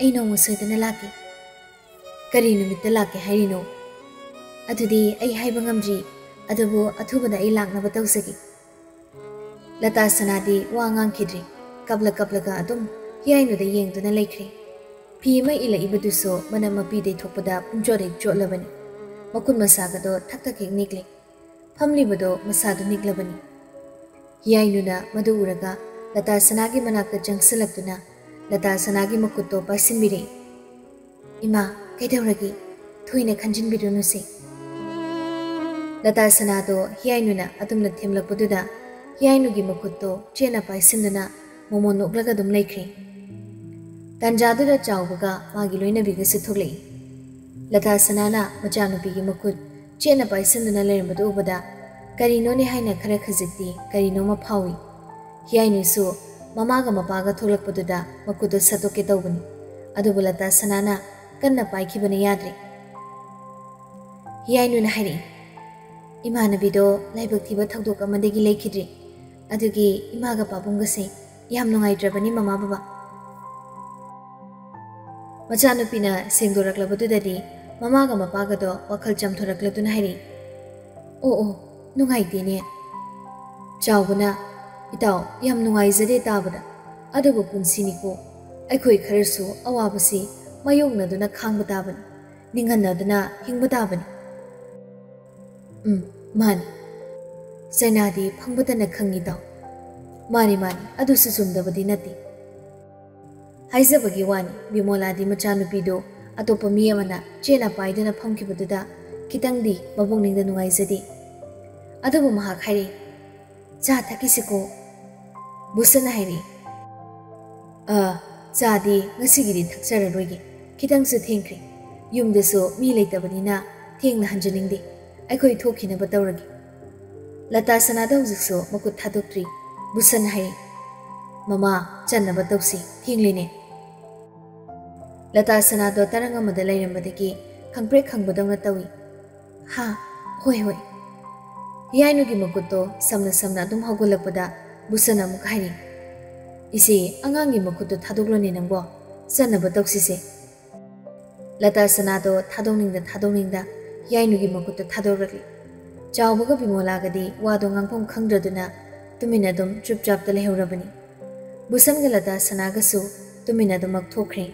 ꯑꯩ ꯅꯣꯡꯃ ꯁꯣꯏꯗꯅ ꯂꯥꯛꯀꯦ꯫ ꯀꯔꯤ ꯅꯨꯃꯤꯠꯇ ꯂꯥꯛꯀꯦ ꯍꯥꯏꯔꯤꯅꯣ? ꯑꯗꯨꯗꯤ ꯑꯩ ꯍꯥꯏꯕ ꯉꯝꯗ꯭ꯔꯤ, ꯑꯗꯨꯕꯨ ꯑꯊꯨꯕꯗ ꯑꯩ ꯂꯥꯛꯅꯕ ꯇꯧꯖꯒꯦ꯫ ꯂꯇꯥ ꯁꯅꯥꯗꯤ ꯋꯥ ꯉꯥꯡꯈꯤꯗ꯭ꯔꯦ꯫ ꯀꯞꯂ ꯀꯞꯂꯒ ꯑꯗꯨꯝ ꯍꯤꯌꯥꯏꯅꯨꯗ ꯌꯦꯡꯗꯨꯅ ꯂꯩꯈ꯭ꯔꯦ꯫ ꯐꯤ ꯑꯃ ꯏꯜꯂꯛꯏꯕꯗꯨꯁꯨ ꯃꯅꯝ ꯃꯄꯤ ꯇꯩꯊꯣꯛꯄꯗ ꯄꯨꯝꯆꯣꯠ ꯍꯦꯛ ꯆꯣꯠꯂꯕꯅꯤ꯫ ꯃꯈꯨꯠ ꯃꯁꯥꯒꯗꯣ ꯊꯛ ꯊꯛ ꯍꯦꯛ ꯅꯤꯛꯂꯦ꯫ ꯐꯝꯂꯤꯕꯗꯣ ꯃꯁꯥꯗꯨ ꯅꯤꯛꯂꯕꯅꯤ꯫ ꯍꯤꯌꯥꯏꯅꯨꯅ ꯃꯗꯨ ꯎꯔꯒ ꯂꯇꯥ ꯁꯅꯥꯒꯤ ꯃꯅꯥꯛꯇ ꯆꯪꯁꯤꯜꯂꯛꯇꯨꯅ ꯂꯇꯥ ꯁꯅꯥꯒꯤ ꯃꯈꯨꯠꯇꯣ ꯄꯥꯏꯁꯤꯟꯕꯤꯔꯛꯏ꯫ "ꯏꯃꯥ, ꯀꯩꯗꯧꯔꯒꯦ? ꯊꯣꯏꯅ ꯈꯟꯖꯤꯟꯕꯤꯔꯨꯅꯨꯁꯦ꯫" ꯂꯇꯥ ꯁꯅꯥꯗꯣ ꯍꯤꯌꯥꯏꯅꯨꯅ ꯑꯗꯨꯝꯅ ꯊꯦꯝꯂꯛꯄꯗꯨꯗ ꯍꯤꯌꯥꯏꯅꯨꯒꯤ ꯃꯈꯨꯠꯇꯣ ꯆꯦꯠꯅ ꯄꯥꯏꯁꯤꯟꯗꯨꯅ ꯃꯣꯃꯣꯟ ꯅꯣꯛꯂꯒ ꯑꯗꯨꯝ ꯂꯩꯈ꯭ꯔꯦ꯫ ꯇꯥꯟꯖꯥꯗꯨꯗ ꯆꯥꯎꯕꯒ ꯃꯥꯒꯤ ꯂꯣꯏꯅꯕꯤꯒꯁꯨ ꯊꯣꯛꯂꯛꯏ꯫ ꯂꯇꯥ ꯁꯅꯥꯅ ꯃꯆꯥꯅꯨꯄꯤꯒꯤ ꯃꯈꯨꯠ ꯆꯦꯠꯅ ꯄꯥꯏꯁꯤꯟꯗꯨꯅ ꯂꯩꯔꯝꯕꯗꯨ ꯎꯕꯗ ꯀꯔꯤꯅꯣꯅꯦ ꯍꯥꯏꯅ ꯈꯔ ꯈꯖꯤꯛꯇꯤ ꯀꯔꯤꯅꯣꯃ ꯐꯥꯎꯏ꯫ ꯍꯤꯌꯥꯏꯅꯨꯁꯨ ꯃꯃꯥꯒ ꯃꯄꯥꯒ ꯊꯣꯛꯂꯛꯄꯗꯨꯗ ꯃꯈꯨꯠꯇꯨ ꯁꯠꯇꯣꯛꯀꯦ ꯇꯧꯕꯅꯤ꯫ ꯑꯗꯨꯕꯨ ꯂꯇꯥ ꯁꯅꯥꯅ ꯀꯟꯅ ꯄꯥꯏꯈꯤꯕꯅ ꯌꯥꯗ꯭ꯔꯦ꯫ ꯍꯤꯌꯥꯏꯅꯨꯅ ꯍꯥꯏꯔꯛꯏ, "ꯏꯃꯥꯟꯅꯕꯤꯗꯣ ꯂꯥꯏꯕꯛ ꯊꯤꯕ ꯊꯧꯗꯣꯛ ꯑꯃꯗꯒꯤ ꯂꯩꯈꯤꯗ꯭ꯔꯤ꯫ ꯑꯗꯨꯒꯤ ꯏꯃꯥꯒ ꯄꯥꯕꯨꯡꯒꯁꯦ ꯌꯥꯝ ꯅꯨꯡꯉꯥꯏꯇ꯭ꯔꯕꯅꯤ ꯃꯃꯥ ꯕꯕꯥ꯫" ꯃꯆꯥꯅꯨꯄꯤꯅ ꯁꯦꯡꯗꯣꯔꯛꯂꯕꯗꯨꯗꯗꯤ ꯃꯃꯥꯒ ꯃꯄꯥꯒꯗꯣ ꯋꯥꯈꯜ ꯆꯝꯊꯣꯔꯛꯂꯗꯨꯅ ꯍꯥꯏꯔꯛꯏ, "ꯑꯣ ꯑꯣ, ꯅꯨꯡꯉꯥꯏꯇꯦꯅꯦ꯫" ꯆꯥꯎꯕꯅ, "ꯏꯇꯥꯎ, ꯌꯥꯝ ꯅꯨꯡꯉꯥꯏꯖꯗꯦ ꯇꯥꯕꯗ꯫ ꯑꯗꯨꯕꯨ ꯄꯨꯟꯁꯤꯅꯤꯀꯣ꯫ ꯑꯩꯈꯣꯏ ꯈꯔꯁꯨ ꯑꯋꯥꯕꯁꯤ ꯃꯥꯌꯣꯛꯅꯗꯨꯅ ꯈꯥꯡꯕ ꯇꯥꯕꯅꯤ, ꯅꯤꯡꯍꯟꯅꯗꯨꯅ ꯍꯤꯡꯕ ꯇꯥꯕꯅꯤ꯫" "ꯎꯝ, ꯃꯥꯅꯤ꯫ ꯆꯩꯅꯥꯗꯤ ꯐꯪꯕꯇꯅ ꯈꯪꯉꯤ ꯇꯥꯎ꯫" "ꯃꯥꯅꯤ, ꯃꯥꯅꯤ, ꯑꯗꯨꯁꯨ ꯆꯨꯝꯗꯕꯗꯤ ꯅꯠꯇꯦ꯫" ꯍꯥꯏꯖꯕꯒꯤ ꯋꯥꯅꯤ, ꯕꯤꯃꯣꯂꯥꯗꯤ ꯃꯆꯥꯅꯨꯄꯤꯗꯨ ꯑꯇꯣꯞꯄ ꯃꯤ ꯑꯃꯅ ꯆꯦꯠꯅ ꯄꯥꯏꯗꯨꯅ ꯐꯝꯈꯤꯕꯗꯨꯗ ꯈꯤꯇꯪꯗꯤ ꯃꯄꯨꯛꯅꯤꯡꯗ ꯅꯨꯡꯉꯥꯏꯖꯗꯦ꯫ ꯑꯗꯨꯕꯨ ꯃꯍꯥꯛ ꯍꯥꯏꯔꯛꯏ, "ꯆꯥ ꯊꯛꯈꯤꯁꯤꯀꯣ?" ꯕꯨꯁꯟꯅ ꯍꯥꯏꯔꯛꯏ, "ꯑ, ꯆꯥꯗꯤ ꯉꯁꯤꯒꯤꯗꯤ ꯊꯛꯆꯔꯔꯣꯏꯒꯦ, ꯈꯤꯇꯪꯁꯨ ꯊꯦꯡꯈ꯭ꯔꯦ꯫ ꯌꯨꯝꯗꯁꯨ ꯃꯤ ꯂꯩꯇꯕꯅꯤꯅ ꯊꯦꯡꯅ ꯍꯟꯖꯅꯤꯡꯗꯦ꯫ ꯑꯩꯈꯣꯏ ꯊꯣꯛꯈꯤꯅꯕ ꯇꯧꯔꯒꯦ꯫ ꯂꯇꯥ ꯁꯅꯥꯗ ꯍꯧꯖꯤꯛꯁꯨ ꯃꯈꯨꯠ ꯊꯥꯗꯣꯛꯇ꯭ꯔꯤ꯫ ꯕꯨꯁꯟ ꯍꯥꯏ, "ꯃꯃꯥ, ꯆꯟꯅꯕ ꯇꯧꯁꯤ, ꯊꯦꯡꯂꯤꯅꯦ꯫" ꯂꯇꯥ ꯁꯅꯥꯗꯣ ꯇꯔꯪ ꯑꯃꯗ ꯂꯩꯔꯝꯕꯗꯒꯤ ꯈꯪꯄ꯭ꯔꯦꯛ ꯈꯪꯕꯗꯧꯅ ꯇꯧꯏ꯫ "ꯍꯥ, ꯍꯣꯏ, ꯍꯣꯏ꯫" ꯌꯥꯏꯅꯨꯒꯤ ꯃꯈꯨꯠꯇꯣ ꯁꯝꯅ ꯁꯝꯅ ꯑꯗꯨꯝ ꯍꯧꯒꯠꯂꯛꯄꯗ ꯕꯨꯁꯟ ꯑꯃꯨꯛ ꯍꯥꯏꯔꯤ, "ꯏꯆꯦ, ꯑꯉꯥꯡꯒꯤ ꯃꯈꯨꯠꯇꯣ ꯊꯥꯗꯣꯛꯂꯣꯅꯦ ꯅꯪꯕꯣ, ꯆꯟꯅꯕ ꯇꯧꯁꯤꯁꯦ꯫" ꯂꯇꯥ ꯁꯅꯥꯗꯣ ꯊꯥꯗꯣꯛꯅꯤꯡꯗ ꯊꯥꯗꯣꯛꯅꯤꯡꯗ ꯌꯥꯏꯅꯨꯒꯤ ꯃꯈꯨꯠꯇꯣ ꯊꯥꯗꯣꯔꯛꯂꯤ꯫ ꯆꯥꯎꯕꯒ ꯕꯤꯃꯣꯂꯥꯒꯗꯤ ꯋꯥꯗꯣ ꯉꯥꯡꯐꯝ ꯈꯪꯗ꯭ꯔꯗꯨꯅ ꯇꯨꯃꯤꯟꯅ ꯑꯗꯨꯝ ꯆꯨꯞꯆꯥꯞꯇ ꯂꯩꯍꯧꯔꯕꯅꯤ꯫ ꯕꯨꯁꯟꯒ ꯂꯇꯥ ꯁꯅꯥꯒꯁꯨ ꯇꯨꯃꯤꯟꯅ ꯑꯗꯨꯃꯛ ꯊꯣꯛꯈ꯭ꯔꯦ꯫